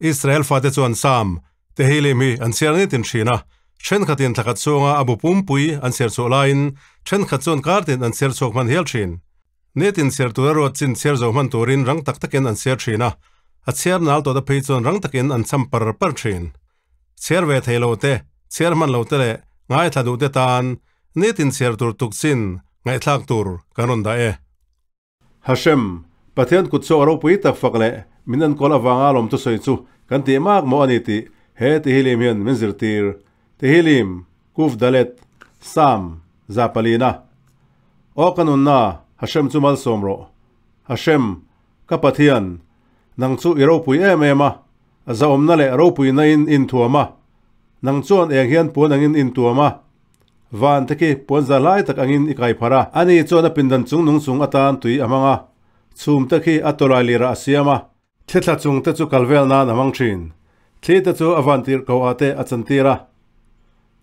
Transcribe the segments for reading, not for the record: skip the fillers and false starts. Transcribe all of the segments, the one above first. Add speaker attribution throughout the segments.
Speaker 1: Israel fate chuan Sam, Tehillim hi an chhiar nitin thin a, thenkhatin thlakhat chhunga a bu pumpui an chhiar chhuah laiin thenkhat chuan kartin an chhiar chhuak hman hial thin. Nitin chhiar tura ruat chin chhiar zo hman turin rang tak takin an chhiar thin a, a chhiar nal tawhte phei chuan rang takin an cham par par thin. Chhiar ve thei lo te, chhiar hman lo te leh ngaithla duh te tan nitin chhiar tur tuk chin ngaihthlak tur kan rawn dah e. Hashem, Pathian kut chhuak ropui tak fak leh min enkawl avanga lawmtu sawi chu kan tih mak maw a ni tih he Tehillim hian min zirtir. Tehillim, Kuf Dalet, Sam, za palina. Aw ka nunna, Hashem chu malsawm rawh. Hashem, ka Pathian, nang chu i ropui em em a, zahawmna leh ropuina in inthuam a, nang chuan eng hian puan angin intuam a, Van te khi puan za lai tak angin i kai pharh a. Ani chuan a pindan chung nung chung atan tui a hmang a, chhum te khi a tawlai lirah a siam a. Thlithla chung te chu kal vel nan a hmang thin. Thli te chu a van tirh ko ah te a chantir a.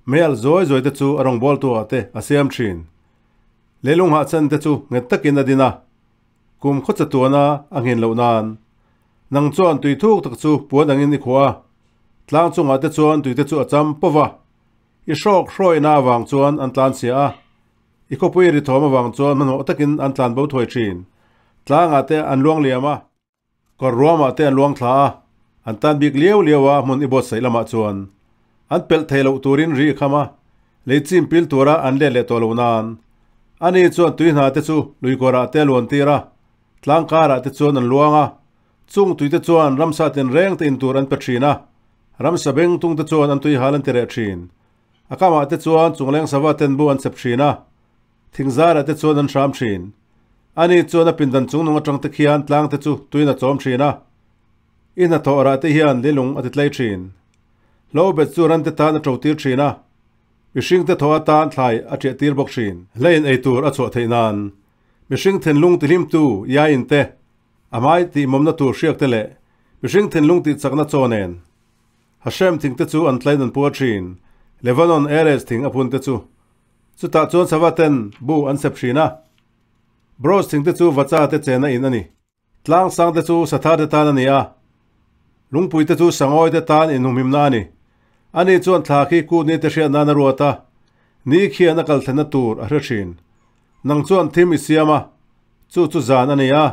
Speaker 1: Meialh zawi zawi te chu a rawngbawltu ah te a siam thin. Leilung hahchen te chu nghet takin a din a. Kum khaw chatuana a nghin loh nan. Nang chuan tui thuk tak chu puan angin i khuah a. Tlang chungah te chuan tui te chu a cham pawh va. I hrawk hrawihna avang chuan an tlan chhia a, i khawpui ri thawm avang chuan hmanhmawh takin an tlan bo thuai thin. Tlangah te an luang liam a, kawr ruamah te an luang thla a, an tan bik liau liau a hmun i buatsaih lamah chuan an pelh thei loh turin ri i kham a, lei chim pil tura an let leh tawh lo nan. Ani chuan tui hna te chu lui kawrah te a luan tir a, tlang karah te chuan an luang a, Chung tuite chuan ramsa tinreng te intur an pe thin a, ramsa beng tung te chuan an tui hal an ti reh thin. A kamah te chuan chungleng sava ten bu an chep thin a, thingzarah te chuan an hram thin. Ani chuan a pindan chungnung atang te khian tlang te chu tuin a chawm thin a, i hnathawh rah te hian lilung a ti tlei thin. Hlobet chu ran te tan a to tir thin a, mihring te thaw atan thlai a ṭiah tir bawk thin. Hlein eitur a chhuah theih nan mihring thinlung tihlimtu Iain te A hmai tih mawmna tur hriak te leh mihring thinlung tih chakna chaw nen Hashem thing te chu an tlain an puar thin, Lebanon Erez thing a phun te chu. Chutah chuan sava ten bu an sep thin a, Bros thing te chu vacha te chena in a ni. Tlang sang te chu sathar te tan a ni a, lungpui te chu sangawi te tan inhumhimna a ni. Ani chuan thla khi kut ni te hriat nan a ruat a, ni khian a kal thlenna tur a hre thin. Nang chuan thim i siam a, chu chu zan a ni a,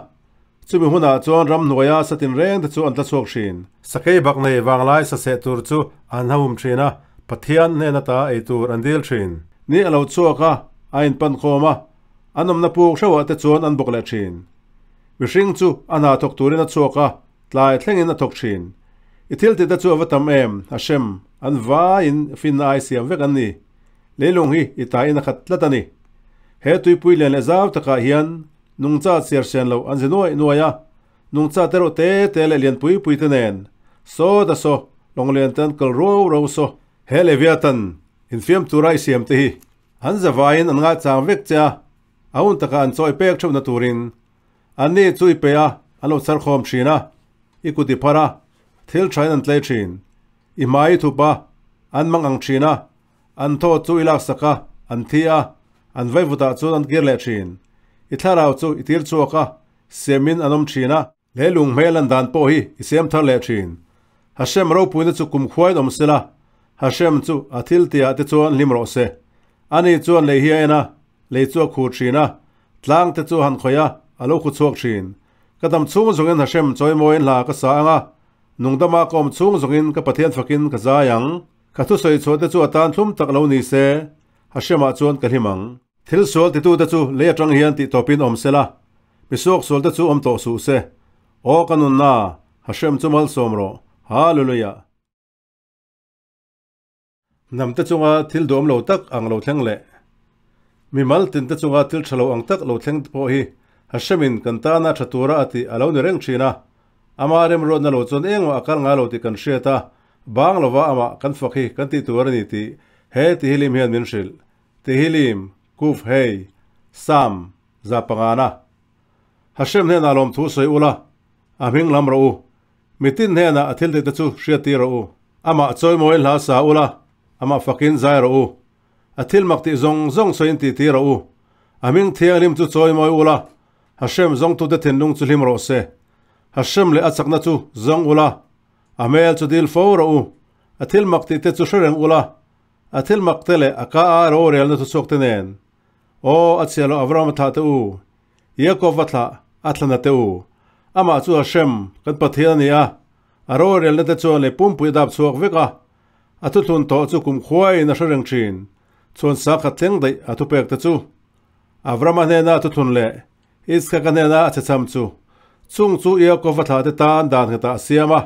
Speaker 1: chumi hunah chuan ramhnuaia sa tinreng te chu an tla chhuak thin. Sakei bak nei vanglai sa seh tur chu an hahum thin a, Pathian hnen ata ei tur an dil thin. Ni a lo chhuak a, a inpankhawm a, an awmna puk hreuhah te chuan an bawk leh thin. Mihring chu a hna thawk turin a chhuak a, tlai thlengin a thawk thin. I thil tih te chu a va tam em, Hashem, an vaiin finna ai siam vek an ni. Leilung hi i tain a khat tlat a ni. He tuipui lian leh zau takah hian nungcha chhiar sian loh an zi nuaih nuaih a, nungcha te reuh te te leh lian pui pui te nen saw da saw lawng lian te an kal ruau rau saw. He Leviathan infiam tura i siam te hi an zavaiin an ngaichang vek che a, a hun takah an chawi pek theuhna turin anni chu i pe a, an lo chhar khawm thin a, i kut i phar a, thil thain an tlei thin, i hmai i thup a, an mang ang thin a, An thaw chu i laksak a, an thi a, an vaivutah chuan an kir leh thin. I thlarau chu i tir chhuak a, siamin an awm thin a. Leilung hmel an dan pawh hi i siam thar leh thin. Hashem ropuina chu kumkhuain awm sela, Hashem chu a thil tihah te chuan hlim rawh se. Ani chuan lei hi a en a, lei chu a khur thin a, tlang te chu a han khawih a, a lo khu chhuak thin. Ka dam chhung zawngin Hashem chawimawiin hla ka sa ang a, nungdama ka awm chhung zawngin ka Pathian fakin ka zai ang. Ka thusawi chhuah te chu a tan thlum tak lo ni se, Hashemah chuan ka hlim ang. Thil sual titute chu lei atang hian tih tawpin awm se la, mi suak sual te chu awm tawh suh se. Aw ka nunna, Hashem chu malsawm rawh. Hallelujah! Hnam te chunga thil duhawm lo tak ang lo thleng leh mi mal tin te chunga thil tha lo ang tak lo thleng te pawh hi Hashemin kan tana tha tura a tih a lo ni reng thin a. Ama remruatna lo chuan engmah a kal ngai lo tih kan hriat a, bang lova amah kan fak hi kan tih tur a ni tih he Tehillim hian min hrilh. Tehillim, Kuf Hei, Sam, za pangana. Hashem hnenah lawmthu sawi ula, a hming lam rawh u. Mitin hnenah a thil tihte chu hriattir rawh u. Amah chawimawiin hla sa ula, amah fakin zai rawh u. A thil mak tih zawng zawng sawiin tihtir rawh u. A hming thianghlim chu chawimawi ula, Hashem zawngtute thinlung chu hlim rawh se. Hashem leh a chakna chu zawng ula, A hmel chu dil fo rawh u. A thil mak tih te chu hre reng ula, a thil mak te leh a ka a rorelna thuchhuak te nen. Aw, a chhia loh Avrahama thlah te u, Jakob-a thlah a thlana te u, amah chu Hashem, kan Pathian a ni a, a rorelna te chuan lei pumpui a dap chhuak vek a, a thuthlun tawh chu kumkhuaiin a hre reng thin, chuan sa khat thleng daih a thupek te chu. Avrahama hnena a thuthlun leh Iskaka hnena a chhecham chu, chung chu Jakob-a thlah te tan dan nghetah a siam a,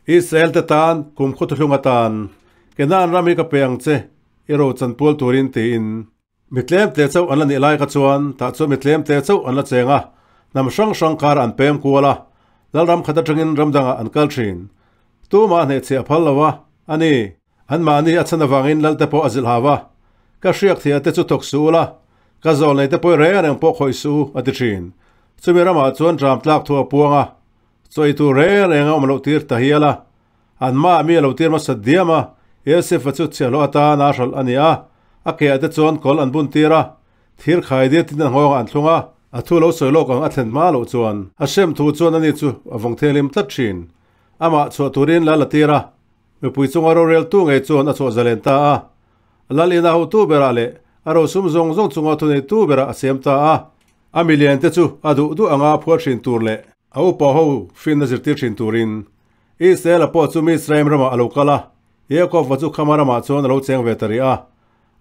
Speaker 1: Israel te tan kumkhaw thuthlung atan, Kenaan ram hi ka pe ang che, i ro chanpual turin tiin. Mi tlemte chauh an la nih lai kha chuan tah chuan mi tlemte chauh an la cheng a, hnam hrang hrang karah an pem kual a, Lalram khat atangin ram dangah an kal thin. Tumah hnehchhiah a phal lo a, a ni. Anmahni a chhan avangin Lalte pawh a zilh hau a, Ka hriak thei a te chu thawk suh ula, ka zawl nei te pawh reng reng pawh khawih suh u, a ti thin. Chumi ramah chuan ram tlak thu a puang a, chaw ei tur reng reng a awm loh tir ta hial a. Anmah mi a lo tir hmasa diam a, Yosefa chu chhiahhlawh atan a hralh a ni a, a keah te chuan kawl an bun tir a, thir khai dir tin a nghawngah an thlung a, a thu lo sawi lawk ang a thlen hma loh chuan a hrem thu chuan ani chu a vawng thianghlim tlat thin. Amah chhuah turin lal a tir a, mipui chunga roreltu ngei chuan a chhuah zalen ta a, lal ina hotu berah leh a rosum zawng zawng chunga thuneitu berah a siam ta a, a milian te chu a duh duh anga phuar thin tur leh a upa ho finna zirtir thin turin Israela pawh chu Mizraim ramah a lo kal a, Jakob-a chu Khama ramah chuan a lo cheng ve ta rih a.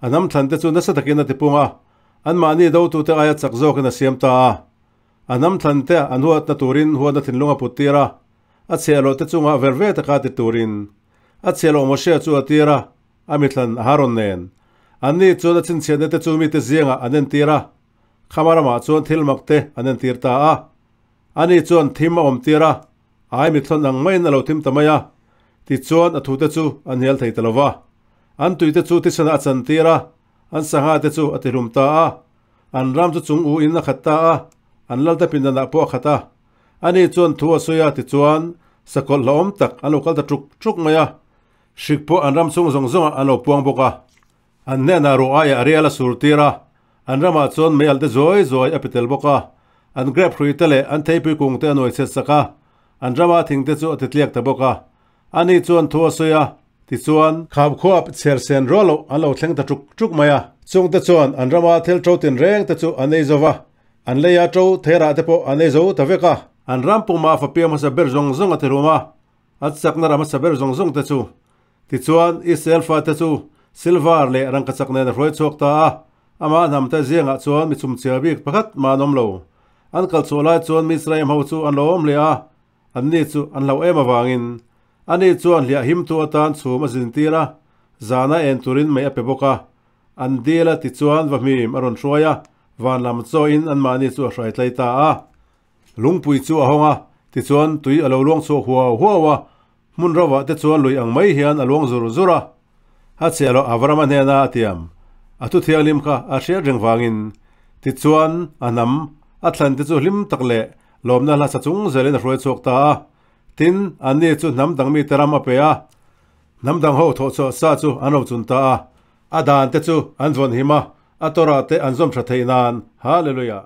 Speaker 1: A hnam thlante chu nasa takin a tipung a, anmahni dotute aia chak zawkin a siam ta a. A hnam thlante an huatna turin huatna thinlung a put tir a, a chhiahhlawhte chungah ver ve taka ti turin a chhiahhlawh Moshe chu a tir a, a mithlan Aharon nen. Anni chuan a chhinchhiatna te chu mite zingah an entir a, Khama ramah chuan thil mak te an entir ta a. Ani chuan thim a awm tir a, Ai mithlawn ang maiin a lo thim ta mai a, tichuan a thute chu a hnial thei ta lo va. An tuite chu thisenah a chantir a, an sangha te chu a tihlum ta a. An ram chu chung u in a khat ta a, an lalte pindanah pawh a khat a. Ani chuan thu a sawi a, tichuan sakawlh hlauhawm tak an lo kal ta ṭuk ṭuk mai a. Hrik pawh an ram chhung zawng zawngah an lo puang bawk a. An hnenah ruah aiah a rial a sur tir a, an ramah chuan mei alte zuai zuai a pe tel bawk a. An grep hrui te leh an theipui kung te a nuai chhet sak a, an rama thing te chu a ti tliak ta bawk a. Ani chuan thu a sawi a, tichuan, kham khuap chher sen rual loh an lo thleng ta ṭuk ṭuk mai a. Chungte chuan an rama thil ṭo tinreng te chu an ei zo va, an leia ṭo theirah te pawh an ei zo ta vek a. An ram puma fa piang hmasa ber zawng zawng a ti rum a, a chakna ram hmasa ber zawng zawng te chu. Tichuan, Israel fate chu silver leh rangkachak nen a hruai chhuak ta a, amah hnamte ziangah chuan mi chumchhia bik pakhat mah an awm lo. An kal chhuah lai chuan Mizraim ho chu an lo awm hle a, anni chu an hlauh em avangin ani chuan hliah himtu atan chhum a zintir a, zana en turin mei a pe bawk a. An dil a tichuan vahmim a rawn hruai a, van lam chawin anmahni chu a hrai tlai ta a. Lungpui chu a hawng a, tichuan tui a lo luang chhuak huau huau a, Hmun rovah te chuan lui ang mai hian a luang zur zur a. A chhiah loh Avrama hnena a tiam a thu thianghlim kha a hriat reng vangin. Tichuan, a hnam, a thlan te chu hlim tak leh lawmna hla sa chung zelin a hruai chhuak ta a. Tin, anni chu hnam dang mite ram a pe a. Hnam dang ho thawhchhuah sa chu an ro chun ta a. A dan te chu an vawn him a, a tawrah te an zawm tha theih nan. Hallelujah!